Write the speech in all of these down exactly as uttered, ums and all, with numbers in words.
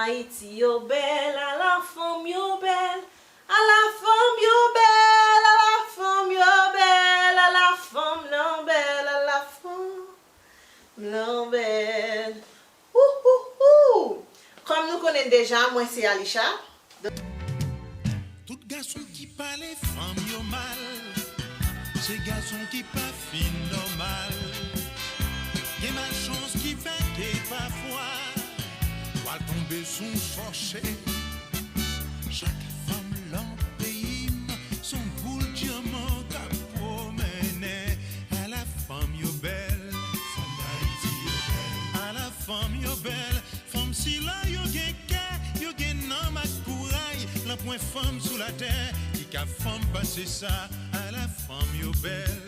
Ayiti yo bèl, ala fanm yo bèl. Ala fanm yo bèl, ala fanm yo bèl, ala fanm lan bèl, ala fanm lan bèl. Ouhouhou! Kòm nou konnen deja, mwen se Alisha. Tout gason ki pale fanm yo mal, se gason ki pa fin nòmal. Gen malchans ki fè ke pafwa, w al tonbe sou yon chòche. Chak fanm lan peyi m, s on boul dyaman k ap pwomennen. Ala fanm yo bèl, fanm Dayiti yo bèl. Ala fanm yo bèl, fanm sila yo gen kè, yo gen nanm ak kouray. Lanpwen fanm sou latè ki ka fanm pase sa. Ala fanm yo bèl,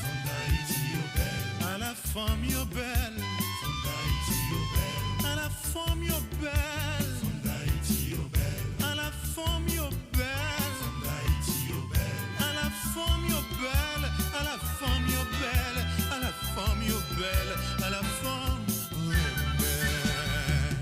fanm Dayiti yo bèl. Ala fanm yo bèl, fanm Dayiti yo bèl. Ala fanm yo bèl, fanm Dayiti yo bèl. Ala fanm yo bèl, fanm Dayiti yo bèl. Ala fanm yo bèl, ala fanm yo bèl, ala fanm yo bèl, ala fanm renmen.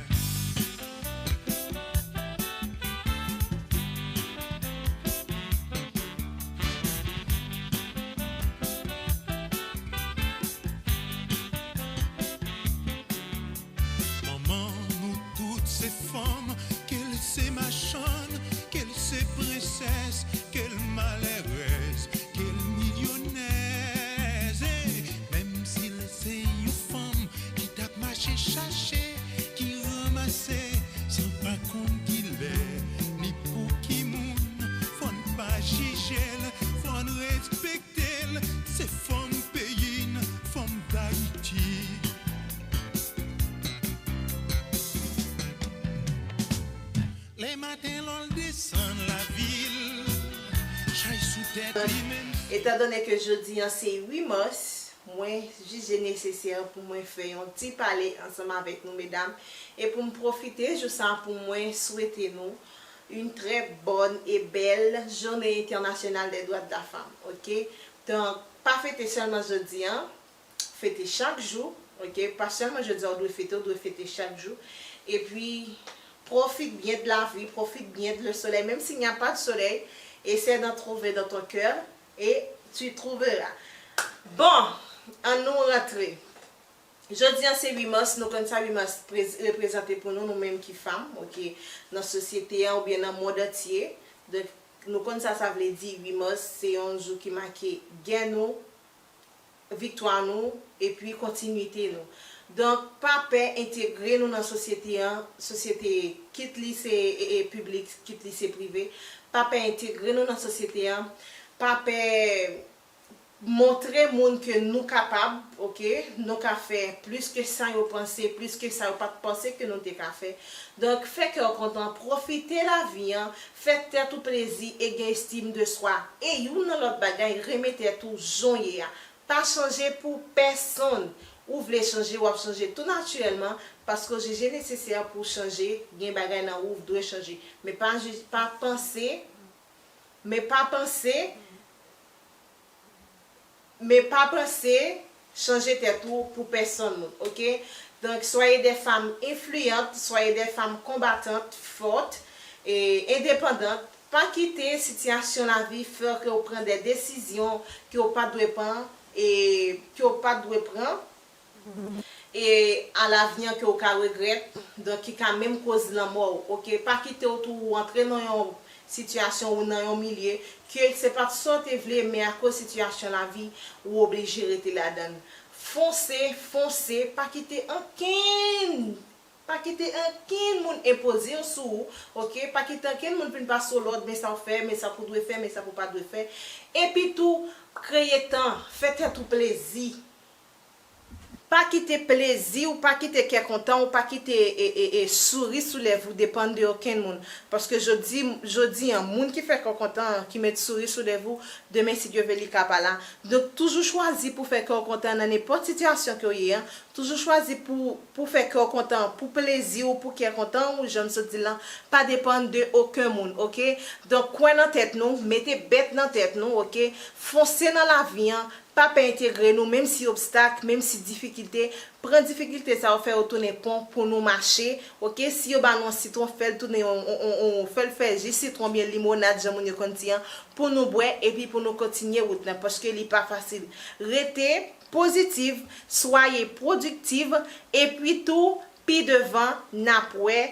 Manman, nou tout se fanm, ke l se machann, ke l se prensès, ke l malèrèz, ke l milyonèz. E menm si l se yon fanm ki t ap mache chache, ki ranmase, san pa konn kilè, ni pou ki moun, fò n pa jije l, fò n respekte l. Se fanm peyi n, fanm Dayiti. Lè maten lò l desann lavil, chay sou tèt li menm. Etandone ke jodi an se uit mas, mwen jije nesesè pou mwen fè yon ti pale ansanm avèk nou medam, e pou m pwofite jou sa pou mwen swete nou une très bonne et belle journée internationale des droits de la femme, ok? Donk, pa fete sèlman jodi an, fete chak jou, ok? Pa sèlman jodi an ou dwe fete, ou dwe fete chak jou. Epi, profite bien de la vie, profite bien de le soleil, même s'il n'y a pas de soleil, essaie d'en trouver dans ton cœur et tu trouveras. Bon, ann nou rantre. Jodi an se uit mas, nou konn sa uit mas prez- reprezante pou nou, nou menm ki fanm, ok, nan sosyete an oubyen nan mond antye. Donk, nou konn sa sa vle di, uit mas se yon jou ki make gè nou, viktwa nou, epi kontinwite nou. Donk, pa pè entegre nou nan sosyete an, sosyete, kit li se e, e, piblik, kit li se prive, pa pè entegre nou nan sosyete an, pa pè montre moun ke nou kapab, ok? Nou ka fè plis ke sa yo panse, plis ke sa yo pa t panse ke nou te ka fè. Donk, fè kè w kontan, pwofite lavi an, fè tèt ou plezi e gen estime de soi. E youn nan lòt bagay, renmen tèt ou jan w ye a. Pa chanje pou pèsonn. Ou vle chanje, w ap chanje tou natirèlman, paske w jije nesesè pou w chanje, gen bagay nan ou w dwe chanje. Men pa jij, pa panse, men pa panse, men pa panse chanje tèt ou pou pèsonn moun, ok? Donk, soyez des femmes influentes, soyez des femmes combattantes, fortes, e endepandan. Pa kite sitiyasyon lavi fè ke w pran de desizyon ke w pa dwe pran, e ke w pa dwe pran, e a lavi an ke w ka regrèt, donk ki ka menm koz lanmò w, ok? Pa kite w tou ou antre nan yon sitiyasyon ou nan yon milye ke se pa t sa w te vle, men akoz sitiyasyon lavi, ou oblije rete ladan l. Fonse, fonse, pa kite ankenn, pa kite ankenn moun enpoze w sou ou, ok? Pa kite ankenn moun vin pase w lòd, men sa w fè, men sa pou dwe fè, men sa pou pa dwe fè. Epi tou, kreye tan, fè tèt ou plezi. Pa kite plezi w, pa kite kè kontan w, pa kite e, e, e, souri sou lèv ou depann de okenn moun. Paske jodi, jodi an, moun ki fè kè w kontan an, ki met souri sou lèv ou, demen, si Dye vle, li ka pa la. Donk, toujou chwazi pou fè kè w kontan nan nenpòt sitiyasyon ke w ye an. Toujou chwazi pou, pou fè kè w kontan, pou plezi w, pou kè kontan w, jan m sot di l lan, pa depann de okenn moun, ok? Donk, kwè nan tèt nou, mete bèt nan tèt nou, ok? Fonse nan lavi an, Pa pè entegre nou, menm si obstak, menm si difikilte, pran difikilte sa yo, fè yo tounen pon pou nou mache, oke? Si yo ba nou yon sitwon, fè l tounen yon, yon, yon, yon, fè l fè ji sitwon oubyen limonad, jan moun yo konn di an, pou nou bwè, epi pou nou kontinye wout lan, paske li pa fasil. Rete pozitiv, swaye pwodiktiv, epi tou, pi devan, n ap wè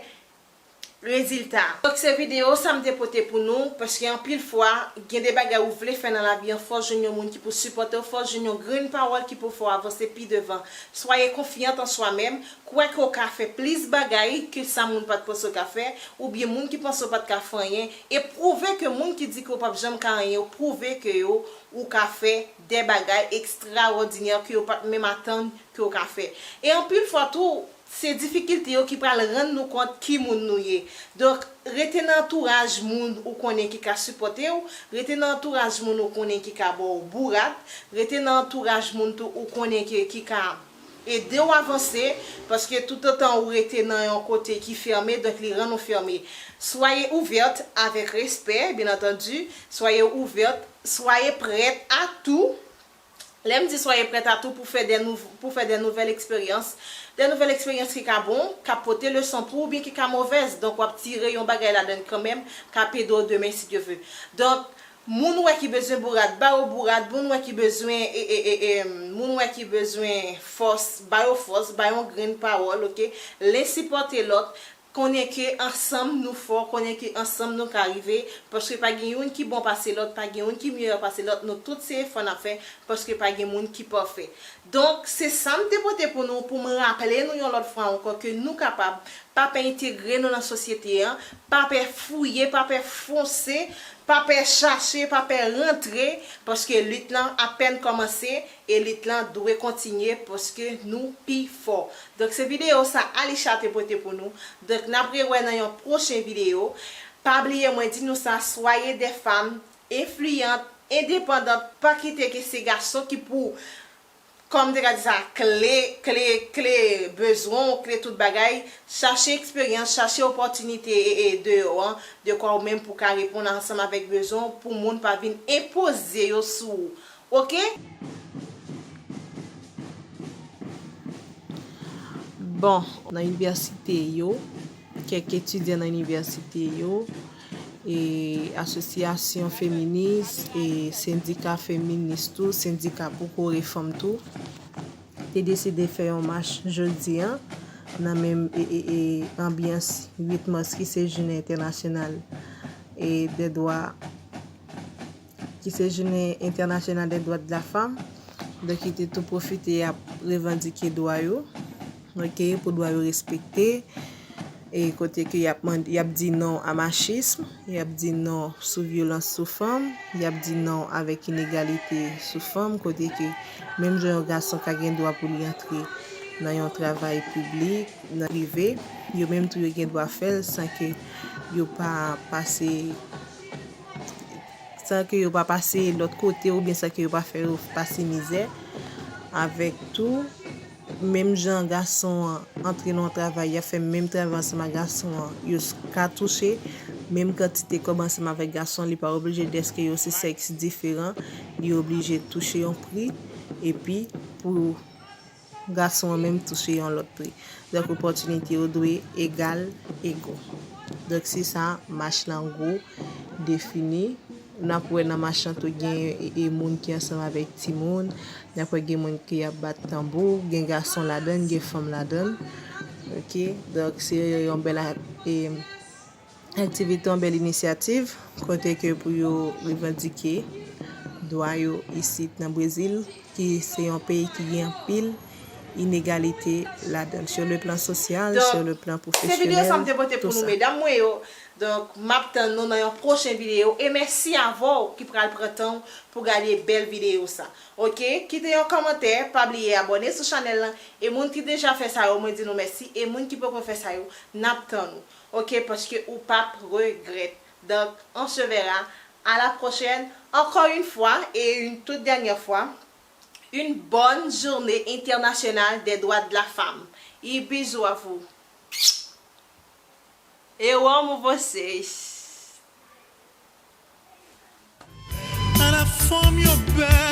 rezilta. Donk, se videyo sa m te pote pou nou, paske anpil fwa, gen de bagay ou vle fè nan lavi an, fò w jwenn yon moun ki pou sipòte w, fò w jwenn yon grenn pawòl ki pou fè w avanse pi devan. Swaye konfyant an swa menm, kwè ke w ka fè plis bagay ke sa moun pa t panse w ka fè, oubyen moun ki panse w pa t ka fè anyen, e pwouve ke moun ki di ke w p ap janm ka anyen yo, pwouve ke yo, ou ka fè de bagay ekstrawòdinè ke yo pa t menm atann ke w ka fè. E anpil fwa tou, se difikilte yo ki pral rann nou kont ki moun nou ye. Donk, rete nan antouraj moun ou konnen ki ka sipòte w, rete nan antouraj moun ou konnen ki ka ba w bourad, rete nan antouraj moun tou ou konnen ki, ki ka ede w avanse, paske toutotan ou rete nan yon kote ki fèmen, donk li rann ou fèmen. Soyez ouverte avec respect, bien entendu, soyez ouverte, soyez prête à tout. Lè m di soyez prête à tout pou fè de nouv-, pou fè de nouvelles expériences, de nouvelles expériences ki ka bon, ka pote leson pou ou, oubyen ki ka movèz. Donk, w ap tire yon bagay ladan l kanmenm, k ap ede w demen, si Dye ve. Donk, moun ou wè ki bezwen bourad, ba yo bourad, moun ou wè ki bezwen, e, e, e, e, moun ou wè ki bezwen fòs, ba yo fòs, ba yo yon grenn pawòl, oke? Len sipòte lòt, konnen ke ansanm nou fò, konnen ke ansanm nou ka rive, paske pa gen youn ki bon pase lòt, pa gen youn ki meyè pase lòt, nou tout se efò n ap fè, paske pa gen moun ki pafè. Donk, se sa m te pote pou nou, pou m raple nou yon lòt fwa ankò ke nou kapab, pa pè entegre nou nan sosyete an, pa pè fouye, pa pè fonse, pa pè chache, pa pè rantre, paske lit lan apèn kòmanse, e lit lan dwe kontinye, paske nou pi fò. Donk, se videyo sa Alisha te pote pou nou. Donk, n ap rewè nan yon pwochen videyo. Pa bliye mwen di nou sa, soyez des femmes influentes, indépendantes, pa kite ke se gason ki pou, kòm m te ka di sa, kle, kle, kle bezwen w, kle tout bagay. Chache eksperyans, chache opòtinite e, e deyò an, de kwa ou menm pou ka reponn ansanm avèk bezwen w, pou moun pa vin enpoze yo sou ou. Oke? Bon, nan inivèsite yo, kèk etidyan nan inivèsite yo, e asosyasyon feminis, e sendika feminis tou, sendika pou kore fanm tou, te deside fè yon mach jodi a, nan menm, e, e, e, anbyans uit mas ki se jounen entènasyonal, e, dè dwa ki se Jounen Entènasyonal dè Dwa de la Fanm. Donk, yo te tou pwofite y ap revandike dwa yo, oke, pou dwa yo respekte. E kote ke y ap mande, y ap di non a machism, y ap di non sou vyolans sou fanm, y ap di non avèk inegalite sou fanm, kote ke menm jan yon gason ka gen dwa pou li antre nan yon travay piblik, nan prive, yo menm tou yo gen dwa fè l san ke yo pa pase san ke yo pa pase lòt kote oubyen san ke yo pa fè yo pase mizè. Avèk tou, menm jan gason an antre nan yon travay, y ap fè menm travay ansanm ak gason an, yo s-, ka touche menm kantite kòb ansanm avèk gason an, li pa oblije dèske yo se sèks diferan, li oblije touche yon pri, epi pou gason an menm touche yon lòt pri. Donk, opòtinite yo dwe egal ego. Donk, se sa mach lan gwo defini. N ap wè nan mach lan tou gen e, e moun ki ansanm avèk timoun. N ap wè gen moun ki ap bat tanbou, gen gason ladan l, gen fanm ladan l. Oke, donk se yon bèl a-, e, aktivite, yon bèl inisyativ, kote ke pou yo revandike dwa yo isit nan Brezil, ki se yon peyi ki gen anpil inegalite ladan l, sur le plan social, sur le plan professionnel, tout sa. Donk, se videyo sa m te pote pou nou, medam mwen yo. Donk, m ap tann nou nan yon pwochen videyo. E mèsi avè w ki pral pran tan w pou gade bèl videyo sa. Oke? Kite yon kòmantè, pa bliye abòne sou chanèl lan. E moun ki deja fè sa yo, mwen di nou mèsi. E moun ki poko fè sa yo, n ap tann ou. Oke, paske ou p ap regrèt. Donc, on se verra à la prochaine. Encore une fois et une toute dernière fois, une bonne journée internationale des droits de la femme. Et bisous à vous. Eu amo vocês. And I form your bed.